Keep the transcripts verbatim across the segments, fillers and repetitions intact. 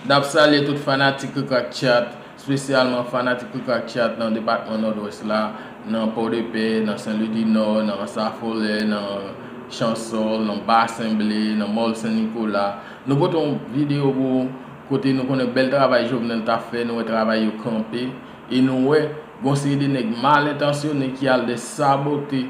N ap salye tout fanatik Krikrak Chat, espesyalman fanatik Krikrak Chat nan depatman Nòdwès la, nan Pòdepè, nan Senlwidinò, nan Ansafolè, nan Chansòl, nan Basen Ble, nan Mòl Sen Nikola. Nou pote yon videyo pou ou kote nou konnen bèl travay Jovenel t ap fè, nou wè travay yo kanpe, e nou wè gon seri de nèg mal entansyone ki al de sabote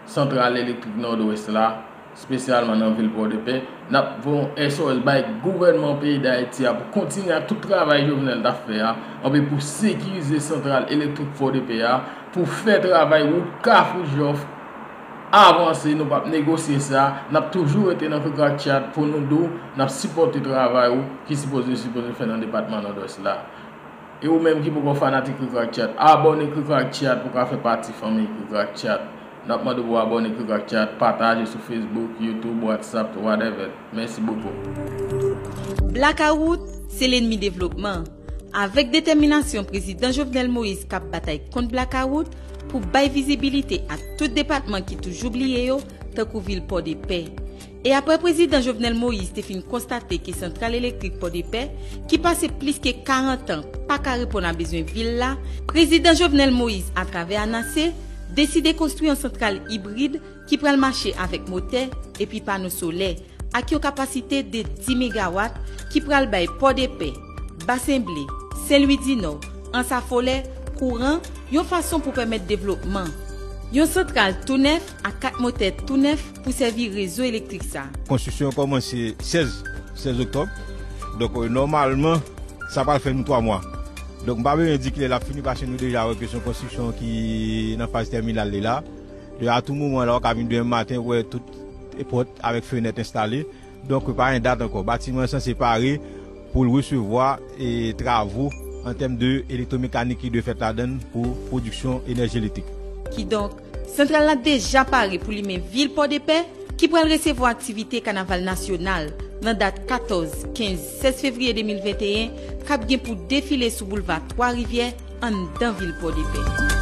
santral elektrik Nòdwès la, espesyalman nan vil Pòdepè. N ap voye yon S O S bay gouvènman peyi Dayiti a pou kontinye ak tout travay Jovenel t ap fè a, anben pou sekirize santral elektrik Pòdepè a, pou fè travay wout Kafou Jòf avanse. Nou p ap negosye sa, n ap toujou rete nan Krikrak Chat pou nou di w n ap sipòte travay ou ki sipoze, sipoze fè nan depatman Nòdwès la. E ou menm ki poko fanatik Krikrak Chat, abòne Krikrak Chat pou w ka fè pati fanmi Krikrak Chat. N ap mande w pou w abòne Krikrak Chat, pataje sou Facebook, YouTube, WhatsApp, whatever. Mèsi bokou. Blakawout se lènmi devlopman. Avèk detèminasyon Prezidan Jovenel Moïse k ap batay kont blakawout pou bay vizibilite a tout depatman ki toujou bliye yo, tankou vil Pòdepè. E aprè Prezidan Jovenel Moïse te fin konstate ke santral elektrik Pòdepè, ki pase plis ke karant an, pa ka reponn a bezwen vil la, Prezidan Jovenel Moïse, atravè ANASE, deside konstwi yon santral ibrid ki pral mache avèk motè epi pano solè, ak yon kapasite de dis megawat, ki pral bay Pòdepè, Basen Ble, Senlwidinò, Ansafolè, kouran, yon fason pou pèmèt devlopman. Yon santral tou nèf ak kat motè tou nèf pou sèvi rezo elektrik sa. Konstriksyon an kòmanse sèz, sèz oktòb. Donk, nòmalman, sa pral fè nou twa mwa. Donk, m pa bezwen di kilè l ap fini, paske nou deja wè ke se yon konstriksyon ki nan faz tèminal li la. Donk, a tou moman la, w ka vin demen maten, w wè tout pòt avèk fenèt enstale. Donk, pa gen dat ankò. Batiman an sanse pare pou l resevwa e, travo an tèm de elektwomekanik ki dwe fèt ladan l pou pwodiksyon enèji elektrik. Kidonk, santral la deja pare pou limen vil Pòdepè, ki pral resevwa aktivite kanaval nasyonal nan dat katòz, kenz, sèz fevriye de mil venteyen, k ap gen pou defile sou boulva Twa Rivyè, anndan vil Pòdepè.